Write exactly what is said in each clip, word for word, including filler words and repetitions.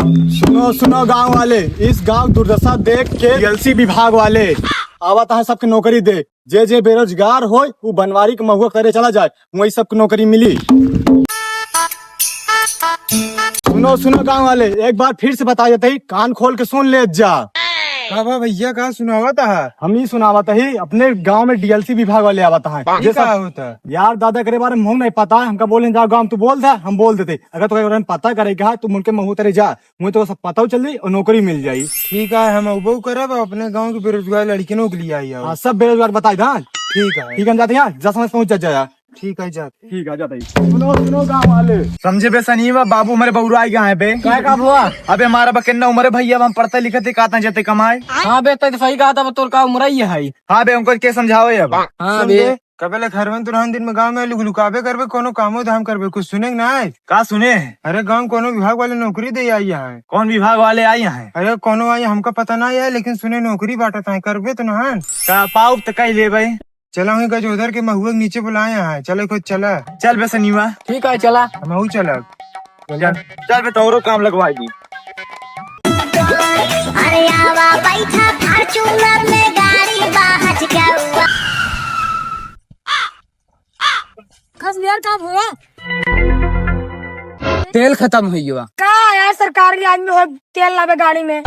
सुनो, सुनो गाँव वाले, इस गाँव दुर्दशा देख के डीएलसी विभाग वाले आवत है सबके नौकरी दे। जे जे बेरोजगार होय, उ बनवारी के महुआ करे चला जाए, वहीं सबके नौकरी मिली। सुनो, सुनो गाँव वाले, एक बार फिर से बता देते ही, कान खोल के सुन ले जा। का बा भैया, का सुनावत है? हम ही सुनावत ही, अपने गाँव में डीएलसी विभाग वाले आवत हैं। ई का होता? यार दादा, एकरे बारे में हम नहीं पता है, हमका बोले जाओ गाँव, तू बोल दे, हम बोल देते। अगर तोके एकरे में पता करे के है, तू उनके महुआ तरे जा, मुझे तो सब पता चल जाई और नौकरी मिल जाई। ठीक है, हम अउबो करब, अपने गाँव के बेरोजगार लड़कियों के लिए आई आओ। हाँ, सब बेरोजगार बताई दा। ठीक है। ठीक है, हम जाते हैं, जस में पहुँच जा, जा। ठीक है, जा। ठीक है, जाते ही। सुनो, सुनो गाँव वाले। समझे बे सनीवा, बाबू हमारे बउरा आई गए हैं बे। काय का हुआ? अबे हमारा बा केन्ना उमर है भैया, हम पढ़ते लिखते का ता जाते कमाए। हाँ बे, तै तो सही कहा था, तोर का उमर ही है। हाँ बे, उनको के समझावे अब। हाँ सुन बे। बे, कबे ले घर में तो रहन, दिन में गाँव में लुक लुकाबे करबे, कोनो कामो धाम करबे, कुछ सुने के ना आए? का सुने? अरे गाँव कोनो विभाग वाले नौकरी दे आई है। कौन विभाग वाले आई हैं? अरे कोनो आई हमका पता ना है, लेकिन सुने नौकरी बांटत है, करबे तो नहान। का पाउब त कह ले भाई। चला वहीं गजोधर के महुआ के नीचे बुलाए हैं, चले खुद चला। चल बे सनीवा। ठीक है, चला। हम चलब। चल, चल बे, तोहरो काम लगवाई दी। अरे आवा बैठा Fortuner में गाड़ी बा हचकउआ। खस यार, का हुआ? तेल खतम हुई हुआ। का यार, सरकारी आदमी हो, तेल लावे गाड़ी में।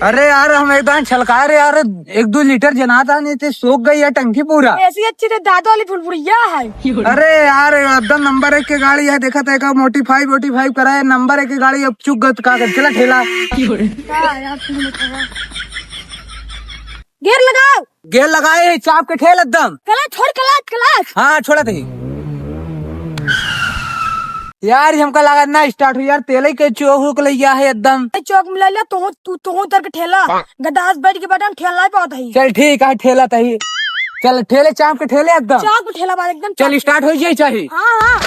अरे यार, हम एकदम छलका रहे यार, एक दो लीटर जना था, नहीं तो सोख गई है टंकी पूरा। ऐसी अच्छी तो दादा वाली फुलफुलिया है। अरे यार, एकदम नंबर एक के गाड़ी है, देखा था का मोटिफाई वोटिफाई कराए, नंबर एक के गाड़ी। अब चुक गत का कर, चला ठेला। का यार, तुम बताओ। गेयर लगाओ। गेयर लगाए, चाप के ठेल एकदम। क्लच छोड़, क्लच, क्लच। हाँ, छोड़ा थे। यार, ये हमका लागत ना स्टार्ट हुई यार, तेल ही के चोक रुक लिया है एकदम। ए, चोक मिला लिया, तोहू, तू, तोहू उतर के ठेला। गदास बैठ के बटन ठेल नहीं पावत है। चल ठीक है, ठेला तही। चल ठेले, चाप के ठेले एकदम। चाप के ठेला बार एकदम चल चाप। स्टार्ट हो जाए चाहे। हाँ, हाँ।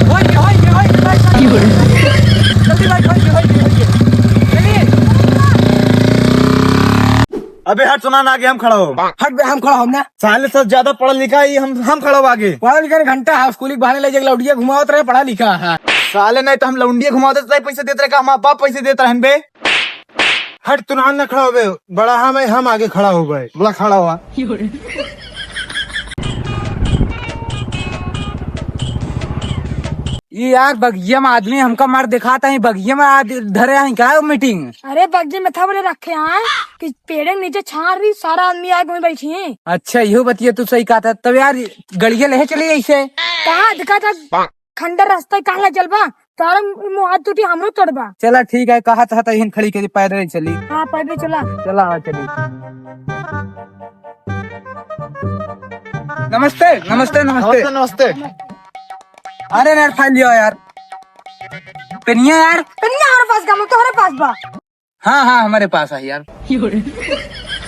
होई गे, होई गे, होई गे, होई गे। जल्दी भाई, होई गे, होई गे, होई गे। चलिए। अबे हट, सुना ना, आगे हम खड़ा हो। हट बे, हम खड़ा हो ना। साले से ज्यादा पढ़ा लिखा ही हम, हम खड़ा हो आगे। पढ़ा लिखा घंटा है, स्कूल के बहाने ले जाके लौंडिया घुमावत रहे, पढ़ा लिखा है। साले नहीं तो हम लौंडिया घुमावत रहे, पैसे देत रहे का? हमार बाप पैसे देत रहन बे। हट, तू ना, ना खड़ा होबे, बड़ा हम है, हम आगे खड़ा होबे। बड़ा खड़ा हुआ। ये यार, बगिया में आदमी हमका मार दिखाता है, बगिया में आद-, धरे हैं का मीटिंग? अरे, बगिया में था बोले रखे हैं कि पेड़े के नीचे छाड़ रही, सारा आदमी आए वहीं बैठी हैं। अच्छा, यो बतिया तू सही कहा था। तब यार, गड़िया ले चली ऐसे। कहाँ दिखा था? खंडर रास्ता कहाँ ले चलबा? तारा मुँह हाथ टूटी, हमरो तोड़बा। चला ठीक है, कहा था, तहिन खड़ी के पैदल ही चली। हाँ, पैदल चला। चला, हाँ, चली। नमस्ते, नमस्ते, नमस्ते। नमस्ते, नमस्ते। अरे यार, फाइल लियो यार। पेनिया यार। पेनिया हमारे पास का, तोहरे पास बा। हाँ, हाँ, हमारे पास है यार।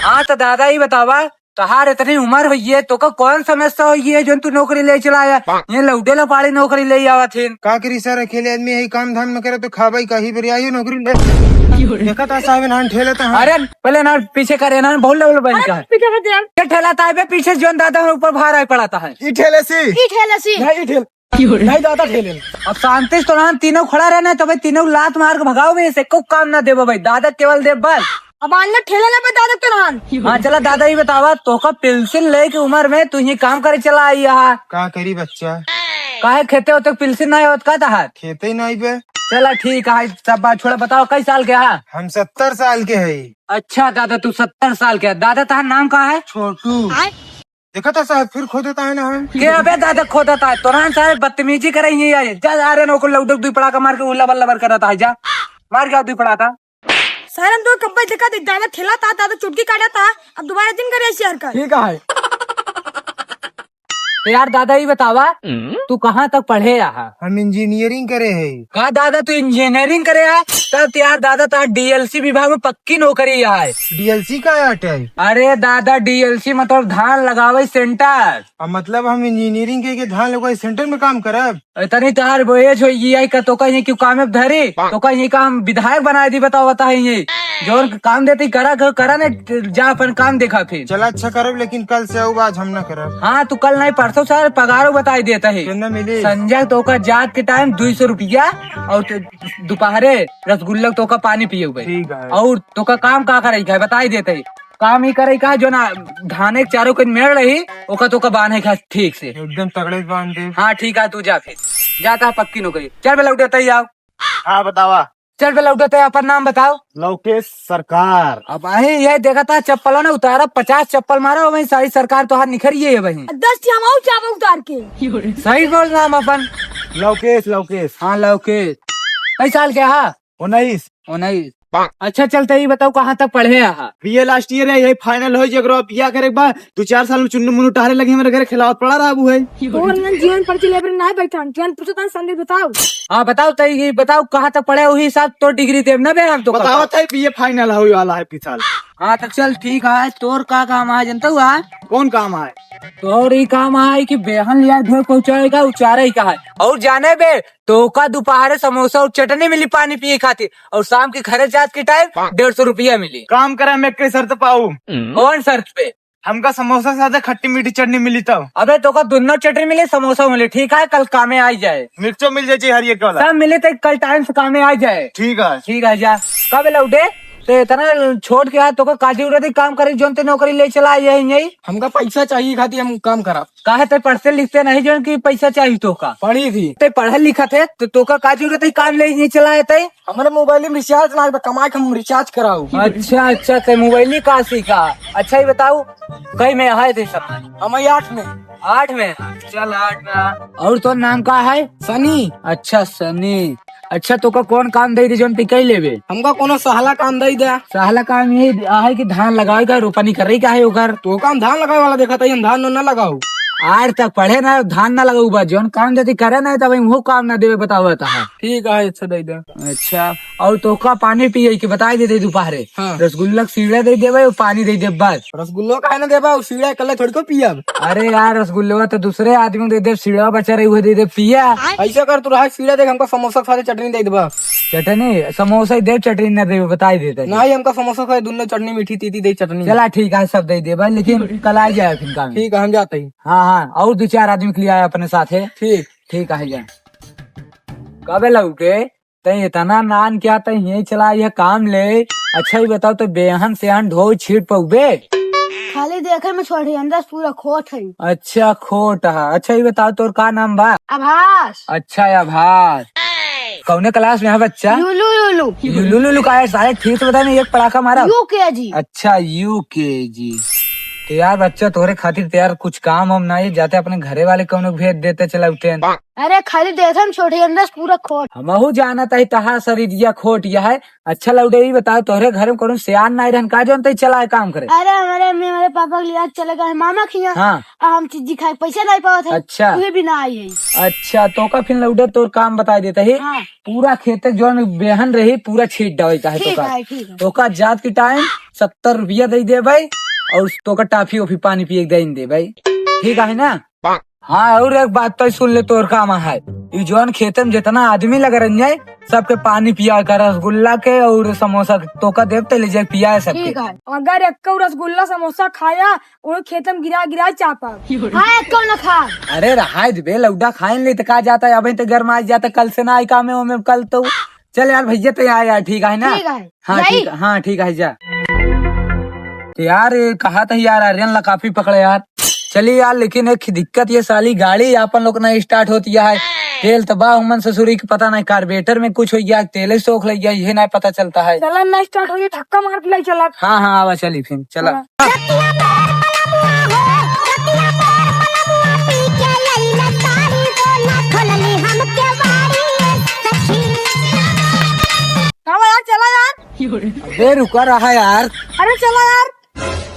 हाँ, तो दादा, ई बतावा, तोहार इतनी उमर हुई है, तोका कौन समस्या हुई है, जोन तू नौकरी ले चला आया? ये लौटे ला पाड़ी नौकरी ले आवत है। का करी सर, अकेले आदमी यही काम धाम न करे तो खाबाई का ही, बेरियाई नौकरी ले। देखा था साहब, नान ठेले तो हाँ। अरे, पहले ना पीछे करे ना, बहुत लेवल बन अरे, का है। पीछे से दे। ये ठेला था बे, पीछे जोन दादा है, ऊपर भार आए पड़ा था है। ई ठेले सी। ई ठेले सी। नहीं, ई ठेल। नहीं दादा ठेले। अब शांति से तोरान तीनों खड़ा रहना है, तो भाई तीनों लात मार के भगाओ भाई, से को काम ना देबो भाई, दादा केवल देब बस। अब आने ठेले ना पे दादा तोरान। हाँ, चला दादा, ई बतावा, तोका पेंशन लेके उमर में तू ही काम करे चला आई यहाँ। का करी बच्चा? काहे खेते होते पेंशन नहीं होत का तहार? खेते ही नहीं बे। चला ठीक है, सब बात छोड़ा, बताओ कई साल के है? हम सत्तर साल के है। अच्छा दादा, तू सत्तर साल के है। दादा, तहार नाम का है? छोटू। देखा था साहब, फिर खोदता है ना हम। के अबे दादा खोदता है? तोरान सारे बदतमीजी करे ही है। जा, जा रे, नको लौडक दुई पड़ाका मार के उल्ला बल्ला बर करता है, जा। मार के दुई पड़ाका। सारे हम तो कब्बे देखा थे, दादा ठेला था, दादा चुटकी काटा था, अब दोबारा दिन करे ऐसी हरकत। ठीक है। तो यार दादा, ई बतावा, तू कहाँ तक पढ़े रहा? हम इंजीनियरिंग करे है। का दादा, तू इंजीनियरिंग करे है? तब तो यार दादा, तोहार डीएलसी विभाग में पक्की नौकरी है। डीएलसी का आटे? अरे दादा, डीएलसी मतलब धान लगावे सेंटर। अब मतलब हम इंजीनियरिंग के, के धान लगावे सेंटर में काम करब? इतनी तोहार वो एज हो गई है का, तोका ये क्यों काम में धरी? तोका ये काम विधायक बना दी, बताओ, बता है ये। जौन काम देते ही करा, क-, करा ने, जा अपन काम देखा फिर। चला अच्छा करब, लेकिन कल से आऊ, आज हम ना करब। हाँ, तू कल नहीं, परसों से पगारो बताई देता है। कितना मिली? संजय तोका जात के टाइम दुई सौ रुपया और तू दोपहरे रसगुल्ला तोका पानी पिए हुए। ठीक है। और तोका काम का करे का है, बताई देता है। काम ही करे का है, जो ना धाने के चारों के मेड़ रही, ओका तोका बांधे का ठीक से। एकदम तगड़े से बांध दे। हाँ, ठीक है, तू जा फिर, जाता है पक्की नौकरी। चल बे लौटे तई आओ। हाँ, बतावा। चल बे लौटे तई, अपन नाम बताओ। लौकेश सरकार। अब अही ये देखा था, चप्पल ना उतारा, पचास चप्पल मारा, वही सारी सरकार तो हाथ निखर ये है वही। दस ठी हम आऊ चापा उतार के। सही बोल नाम अपन। लौकेश, लौकेश। हाँ, लौकेश। कई साल के हा? उन्नीस। उन्नीस। अच्छा, चलते ही बताओ, कहाँ तक पढ़े आहा? बीए लास्ट ईयर है, यही फाइनल हो, जेकरो अब बियाह करे के बाद दो चार साल में चुन्नू मुन्नू टहरे लगी, हमारे घरे खिलावत पड़ा रहा है। तोर मन जीवन परिचय लेबर ना बैठा, जीवन पूछो तन संदीप बताओ। हाँ, बताओ, तई ये बताओ, कहाँ तक पढ़े, वही हिसाब तो डिग्री देब ना बे हम तो। बताओ, तई बीए फाइनल हो वाला है पिछाल। हाँ, तो चल ठीक है, तोर का काम है जनता हुआ? कौन काम है? तोर ई काम है कि बेहन लिया ढोर पहुँचाएगा, उचारे ही का है। और जाने बे, तोका दोपहरे समोसा और चटनी मिली पानी पिए खातिर, और शाम के घरे जात के टाइम डेढ़ सौ रुपया मिली। काम करे, हम एक शर्त पाऊ। कौन शर्त पे? हमका समोसा के साथे खट्टी मीठी चटनी मिली तब। अबे तोका दोनों चटनी मिली, समोसा मिली, ठीक है, कल कामे आ जाए। मिर्चो मिल जाए, हर एक वाला। सब मिली तो कल टाइम से कामे आ जाए। ठीक है। ठीक है, जा। कब लौटे? तो इतना छोट के हाथ तोका काजी उड़े काम करे, जोन ते नौकरी ले चला यही यही। हमका पैसा चाहिए खातिर हम काम करब। काहे ते पढ़ते लिखते नहीं जोन की पैसा चाहिए तोका? पढ़ी थी। ते पढ़ल लिखत है तो तोका का जरूरत है काम ले नहीं चलाए ते? हमारे मोबाइल में रिचार्ज ना बा, कमाए के हम रिचार्ज कराऊ। अच्छा, अच्छा, ते मोबाइल ही का सीखा? अच्छा, ये बताओ, कई में आए थे सब? हम आई आठ में। आठ में? चल, आठ में आ। और तोर नाम का है? सनी। अच्छा, सनी। अच्छा, तोका कौन काम दे दी जोन तू कई लेबे? हमका कोनो सहला काम दे दे। सहला काम ये है कि धान लगावे का, रोपनी करे का है ओकर। तोका हम धान लगावे वाला देखा था, हम धान न लगाऊ। आठ तक पढ़े ना, धान ना लगाऊ बा, जोन काम देती करे ना, तब वो काम ना देवे, बतावा था। ठीक है, अच्छा दे दे। अच्छा, और तोका पानी पिए के बताई देते दोपहरे। हाँ। रसगुल्ला के सीढ़ा दे देबे और पानी दे देबे बस। रसगुल्ला काहे ना देबा, और सीढ़ा कल्ले थोड़ी को पियब। अरे यार, रसगुल्ला तो दूसरे आदमी को दे दे, सीढ़ा बचा रही, वो दे दे पिया। ऐसे कर, तू रहा सीढ़ा देख, हमको समोसा के साथ चटनी दे देबा। चटनी? समोसा ही दे, चटनी ना देबे, बताई देते। नहीं, हमका समोसा खाए, दोनों चटनी, मीठी तीती दे चटनी। चला ठीक है, सब दे देबा, लेकिन कल आ जाए फिर काम। ठीक है, हम जाते ही। हाँ, हाँ, और दो चार आदमी के लिए आया अपने साथ है। ठीक। ठीक है, जा। कबे लौटे? तै इतना नान क्या तै यहीं चला यह काम ले? अच्छा ही बताओ, तो बेहन सेहन ढोई छीट पउबे? खाली देखे में छोड़ी, अंदर से पूरा खोट है। अच्छा, खोट है। अच्छा, ये बताओ, तोर का नाम बा? आभास। अच्छा, आभास। कौने क्लास में है बच्चा? लुलु, लुलु। लुलु, लुलु का है? सारे ठीक से बता नहीं, एक पड़ाका मारा। यू के जी। अच्छा, यू के जी। तो यार बच्चा, तोहरे खातिर तो यार कुछ काम हम ना, ये जाते अपने घरे वाले कौनो भेज देते, चला उठे। अरे खाली देखे में छोट है, अंदर से पूरा खोट। हमहू जानत है तहार शरीरिया खोट यह है। अच्छा लौटे, ई बताओ, तोहरे घर में कोनो सियान नाई रहन का, जोन तई चला है काम करे? अरे हमारे अम्मी हमारे पापा के लिए आज चले गए मामा के यहाँ। हाँ। आ हम चीजी खाए पैसा नहीं पावत है। अच्छा। उहे भी ना आई है। अच्छा, तोका फिर लौटे तोर काम बताई देता ही। हाँ। पूरा खेत जोन बेहन रही, पूरा छीट डावे का है ठीक तोका। है, ठीक है। तोका जात के टाइम सत्तर रुपया दे दे भाई, और तोका टाफी ओफी पानी पिए के दे दे भाई, ठीक है ना? हाँ, और एक बात तो सुन ले, तोर काम है, ई जौन खेते में जितना आदमी लग रहे हैं, सबके पानी पिया कर, रसगुल्ला के और समोसा के, तोका देव ते ले जाके पिया है सबके। ठीक है, अगर एक रसगुल्ला समोसा खाया, वो खेते में गिरा गिरा चापा। हाँ, एक ना खा। अरे रहाय दे बे, लौडा खाए ले तो का जाता है, अबे तो घर में आ जाता, कल से ना आई काम है, वो में कल तो चल यार भैया, तो यार, यार, ठीक है ना? ठीक है। हाँ, जाई? ठीक है, हाँ, ठीक है, जा। तो यार, ये कहा था यार, आर्यन ला काफी पकड़े यार। चलिए यार, लेकिन एक दिक्कत ये साली गाड़ी अपन लोग ना स्टार्ट होती है। तेल तो बा उमन ससुरी के पता नहीं, कार्बोरेटर में कुछ हो गया, तेल ही सोख ले गया, ये नहीं पता चलता है। चला ना स्टार्ट हो गया, धक्का मार के ले चला। हाँ, हाँ, आवा चली फिर, चला। हाँ। हाँ यार, चला यार। अबे रुका रहा यार। अरे चला यार।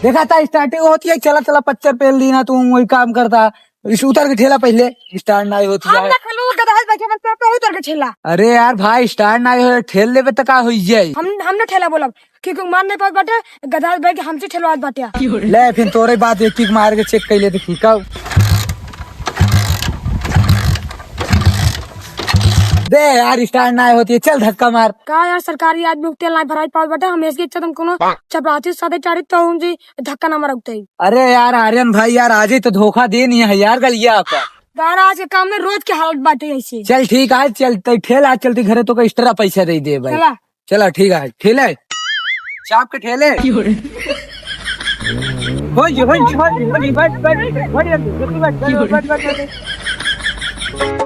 देखा था स्टार्टिंग होती है, चला चला पच्चर पेल दी ना तू, वही काम करता। इस उतर के ठेला पहले, स्टार्ट ना होती हम है। ना खेलू, गधा है, बैठे मत, तो उतर के ठेला। अरे यार भाई, स्टार्ट ना हो, ठेल लेबे तो का होई जाई? हम, हम ना ठेला बोलब, क्योंकि मार नहीं पावत बाटे, गधा बैठ के हमसे ठेलवात बाटे। ले, फिर तोरे बात एक किक मार के चेक कर ले, देखी कब। बे यार, start नाहीं होत है, चल धक्का मार। का यार, सरकारी आदमी के तेल नाहीं भराई पावत बाटे, हमेशा के इच्छा तुम कोनो चपरासी साथे चढ़ी तो हम जी धक्का ना मारब तई। अरे यार आर्यन भाई, यार आज ही तो धोखा देनी है यार गलिया पर। यार आज के काम में रोज के हालत बाटे ऐसे। चल ठीक है, आज चलते ठेल, आज चलते घरे तो का extra पैसा दे दे भाई। चला। चला ठीक है, ठेले। चाप के ठेले। हो जी, हो जी, हो जी, हो जी, बैठ, बैठ, बैठ, बैठ, बैठ, बैठ, बैठ, बैठ।